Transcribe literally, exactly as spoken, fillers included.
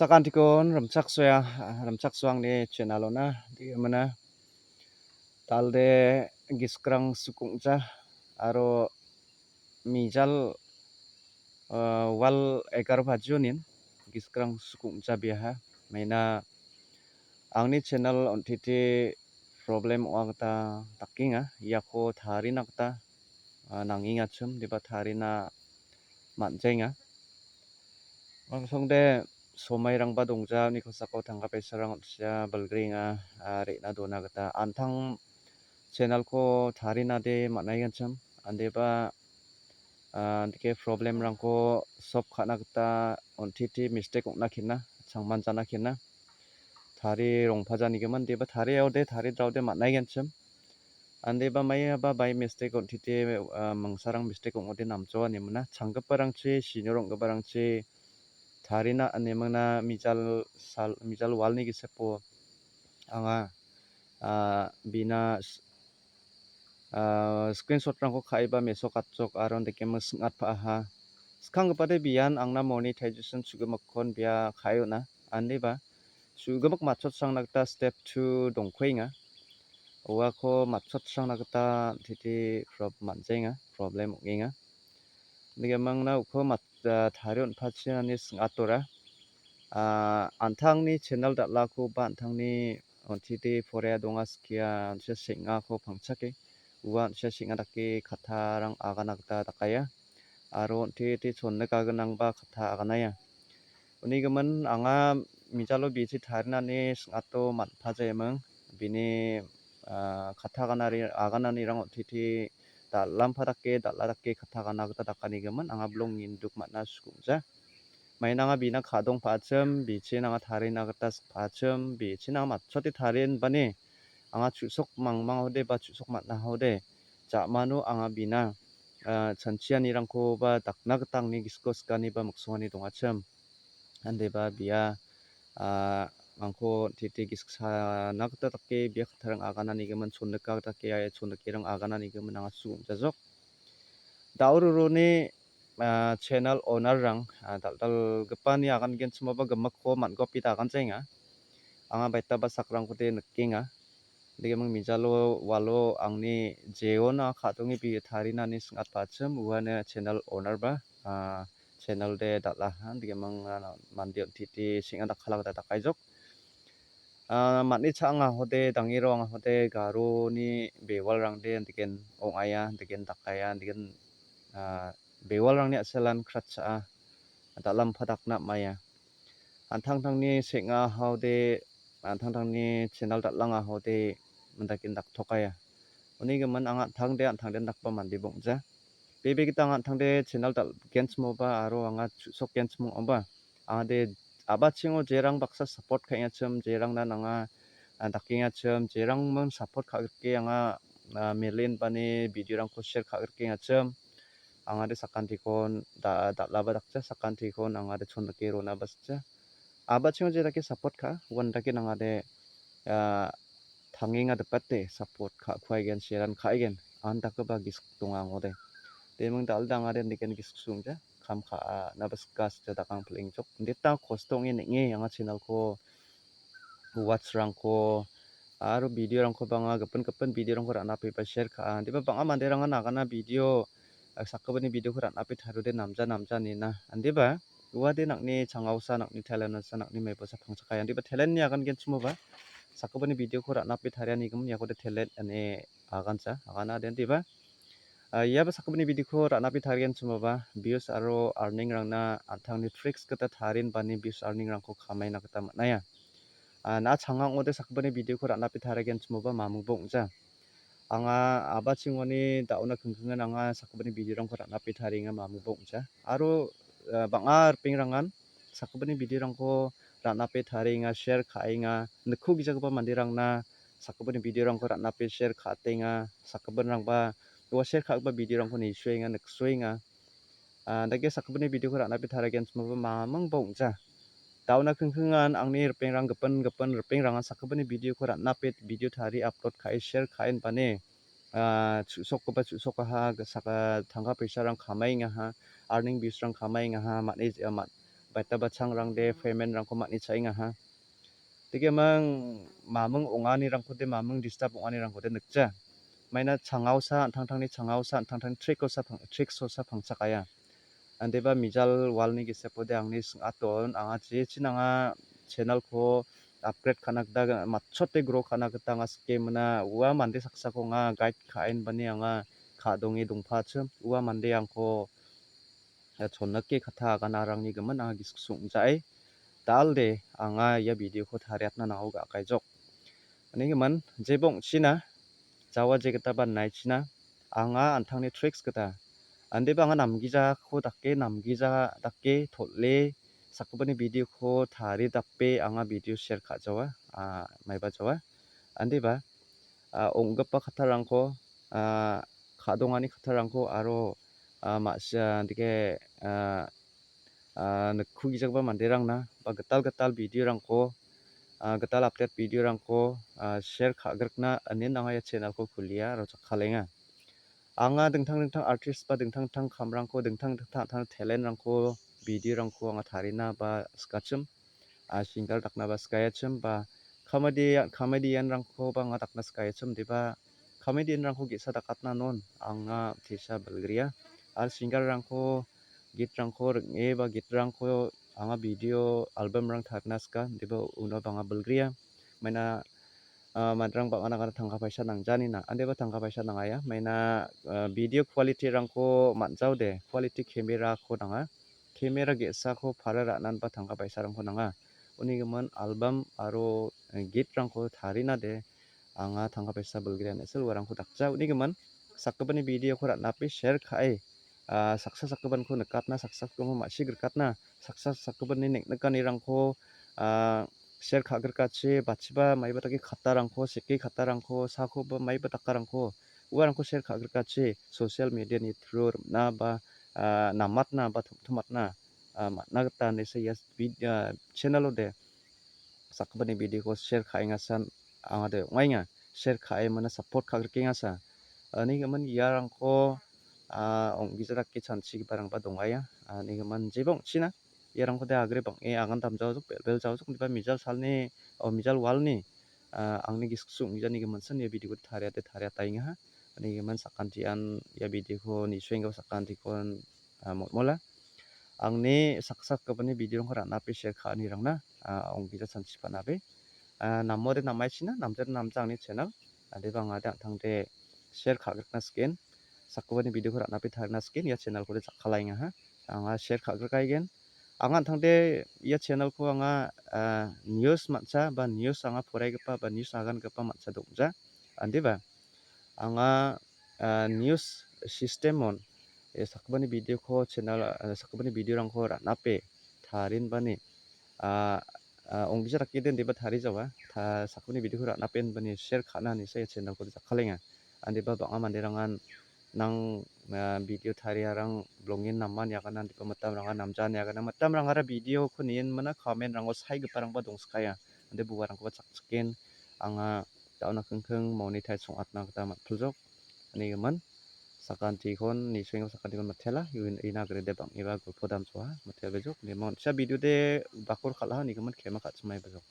Sakantikon rimchaksoa, rimchaksoa angni channel-ona, degimina. Talde giskrang sukungja, aro mijal, ah, wal egaro bajionin giskrang sukungja biaha. Maina angni channel on·titi problem ong·a gita dakenga. Iako tarina gita, ah, nangengachim, deba tarina man·jaenga. Angsongde somairangba dongja, uni kosako tangka paisarang on·sia bilgrenga, ah, re·na dona gita. An·tang channel-ko tarinade man·aigenchim, andeba, ah, andike problem-rangko solve ka·na gita on·titi mistake ong·na kenna, changmanjana kenna. Tari rongpajanigimin, deba tariode, taridraode man·aigenchim. Andeba maiaba by mistake on·titi, ah, mangsarang mistake ong·ode namjoa nemina. Changgiparangchi, senior ong·giparangchi tarina nemingna mijal sal-, mijal walni gisepo anga, ah, bina s-, ah, screenshot-rangko ka·eba mesokatjok aro andike sing·atpa·aha. Skanggipade bian angna monetization chu·gimikkon bia ka·e on·a. Andeba chu·gimik matchotsrangna gita step two dongkuenga. Uako matchotsrangna gita on·titi prob-, man·jaenga, problem ong·enga. Nigimin angna uko mat-, ah, tarie on·pachinani sing·atora. Ah, an·tangni channel dal·akoba an·tangni on·titi porea donga skia, an·sia seng·ako pangchake. Ua an·sia seng·a dake kattarang agana gita dakaia. Aro on·titi chonnika gnangba katta aganaia. Unigimin anga mijalo bichi tarinani sing·ato man·pajaeming. Bini, ah, katta ganari-, agananirang on·titi dal·ampa dake, dal·a dake katta gana gita dakanigimin anga bilong induk man·a sukungja. Maina anga bina ka·dongpa·achim, bichin anga tarina gita sikpa·achim, bichin anga matchote tarienbani anga chu·sok mangmangode ba chu·sok man·ahode, ja·mano anga bina, ah, chanchianirangkoba dakna gita angni gisiko sikani ba miksongani dongachim. Andeba bia, ah, angko titi giskana gita dake bia kattarang agananigimin, chonnika gita dake, ah, chonnikerang agananigimin anga su ong·jajok. Daururoni, ah, channel owner-rang, ah, dal·dalgipani agangenchimoba gimikko man·gopita aganjaenga. Anga baitaba sakrangkode nikenga. Degiming mijalo walo angni jeona ka·donge bi-, tarinani sing·atpachim uane channel owner-ba, ah, channel de dal·aha. Degiming, ah, mande on·titi seng·a dakala gita dakaijok. Ah, man·e cha·angahode, dangero angahode, garoni bewalrangde degen ong·aia, degen dakaia, degen, ah, bewalrangni a·selan kratcha·a, dal·ampa dakna am·aia. An·tangtangni seng·ahode, an·tangtangni channel dal·angahode, mindakin daktokaia. Unigimin anga an·tangde, an·tangde dakgipa mande bong·ja. Bebe gita anga an·tangde channel dal-, genchimoba aro anga chu·sok genchimong ong·aba. Angade a·bachingo jerang baksa support ka·engachim, jerangna nanga, ah, dakengachim, jerangming support ka·grike anga, ah, melen bani video-rangko share ka·grikengachim. Angade sakantikon da-, dal·aba dakja, sakantikon angade chondike ronaba sikja. A·bachingo jedake support ka·a, uandake nangade, ah, tangenga dipete support ka-, kuaigen, share-an ka·egen, an dakgipa gisik donga angode. Deming dal·da angade niken gisik sungja, kam ka-, ah, naba sika sikja dakang pelengjok. Indita kosto ong·e neng·e anga channel-ko watch-rangko aro video-rangkoba anga gipin gipin video-rangko ra·na peba share ka·a. Indiba bang·a manderangan agana video, ah, sakgipini video-ko ra·nape tariode namja namja nina. Indiba uade nang·ni changausa, nang·ni talent-ausa, nang·ni maibosa pangchakai. Indiba talent-ni agangenchimoba sakgipini video-ko ra·nape tarianigimin iakode talent ine agansa, agana de indiba. Ah, iaba sakgipini video-ko ra·nape tarigenchimoba views aro earning-rangna an·tangni tricks gita tarienbani views earning-rangko kamaina gita man·aia. Ah, na·a changa ong·ode sakgipini video-ko ra·nape tarigenchimoba mamingba ong·ja. Anga a·bachingoni da·ona kingkingan anga sakgipini video-rangko ra·nape tarienga mamingba ong·ja. Aro, ah, bang·a ripengrangan sakgipini video-rangko ra·nape tarienga, share ka·enga, nikku gijagipa manderangna sakgipini video-rangko ra·nape share ka·atenga, sakgipinrangba ua share ka·gipa video-rangko nisuenga, niksuenga. Ah, dake sakgipini video-ko ra·nape tarigenchimoba mamingba ong·ja. Da·ona kingkingan angni ripengrang gipin gipin ripengrangan sakgipini video-ko ra·nape video tarie upload ka·e share ka·enbane, ah, chu·sokgipa chu·sokaha, saka tangka paisarang kamaengaha, earning views-rang kamaengaha, man·e, ah, man-, baita bachangrangde payment-rangko man·e cha·engaha. Dikemang maming ong·anirangkode, maming disturb ong·anirangkode nikja. Maina changaosa, an·tangtangni changaosa, an·tangtangni tricks-osa pang-, tricks-osa pangchakaia. Andeba mijal walni gisepode angni sing·aton, anga jechin anga channel-ko upgrade ka·na gita matchote grow ka·na gita anga sikemina. Ua mande saksako anga guide ka·enbani anga ka·donge dongpachim. Ua mande angko ia chonake katha aganarangni gimin anga gisik song·jae, dal·de anga ia video-ko tariatna nangao ga·akaijok. Ani gimin, jeba ong·china, jawa jegitaba naichina, anga an·tangni tricks gita, andeba anga namgijako dake, namgija dake tol·e sakgipani video-ko taridape anga video share ka·jawa, a, maiba jawa. Andeba, a, ong·gipa kattarangko, a, ka·dongani kattarangko aro, a, ma·sia dike, a, a, nikkugijagipa manderangna ba gital gital video-rangko, a, gital update video-rangko, a, share ka·grikna ine anga ia channel-ko kulia aro jakkalenga. Anga dingtang dingtang artist ba dingtang dingtang kamrangko, dingtang dingtang an·tangtang talent-rangko, video-rangko anga tarina ba sikachim, a, singer dakna ba sikaiachim ba comedy, comedian-rangko ba anga dakna sikaiachim, deba comedian-rangko ge·sa dakatna non anga tesa bilgria. Aro singer-rangko, git-rangko ring·e ba git-rangko anga video album-rang tarina sika, deba uno bang·a bilgria. Maina, a, madrang bang·a nagana tangka paisa nangjanina, andeba tangka paisa nangaia. Maina, a, video quality-rangko man·jaode, quality camera-ko nanga. Camera ge·sako para ra·nanba tangka paisarangko nanga. Uni gimin album aro, e, git-rangko tarinade anga tangka paisa bilgrian esel uarangko dakja. Uni gimin sakgipani video-ko ra·nape share ka·e, a, saksa sakgipanko nikatna, saksa sakgipanko ma·sik rikatna, saksa sakgipani neng·nikanirangko, a, share ka·grikachi, bachiba maiba dake kattarangko, seke kattarangko, sakoba maiba dakarangko, uarangko share ka·grikachi, social media-ni through rim·na ba, a, namatna ba tom-, tomatna, a, man·a gita nesa ia vid-, a, channel-ode sakgipani video-ko share ka·engasan angade ong·aenga. Share ka·e mana support ka·grikengasa. Ani gimin iarangko, a, ong·gija dake chanchigiparangba dongaia. Ani gimin jeba ong·china. Iarangkode agre bang·e agan damjaojok, bel-, beljaojok, indiba mijal salni, o, mijal walni, a, angni gisik song·gijani giminsan ia video-ko tariate tariataengaha. Ani gimin sakantian ia video-ko nisuenggipa sakantikon, a, motmola. Angni saksa sakgipani video-rangko ra·nape share ka·anirangna, a, ong·gija chanchipanabe. A, namode namaichina, namjade namja angni channel. Adeba angade an·tangde share ka·grikna siken. Sakgipani video-ko ra·nape tarina siken, ia channel-kode jakkalaengaha. Anga share ka·grikaigen. Anga an·tangde ia channel-ko anga, a, news man·cha ba news anga poraigipa ba news agangipa man·cha dongja. Andeba anga, a, news system-on, e, sakgipani video-ko channel, a, sakgipani video-rangko ra·nape tarinbani, a, a, ong·gija dake den deba tarijawa, ta-, sakgipani video-ko ra·nape inbani share ka·na nisa ia channel-ko jakkalenga. Andeba bang·a manderangan nang, a, video tariarang blongin naman iagana, andeba mitamrangan namjan iagana, mitamrangara video-ko nienmana comment-rango saigiparangba dongskaia. Ande buarangkoba chakchiken anga da·ona kingking monetize ong·atna gita man·piljok. Ani gimin sakantikon, nisoenggipa sakantikon mitela, uin-, ina agrede bang·eba golpo damsoa, mitelbejok. Nimo on·sia video de bakor kal·aha, ani gimin kema ka·chimai bejok.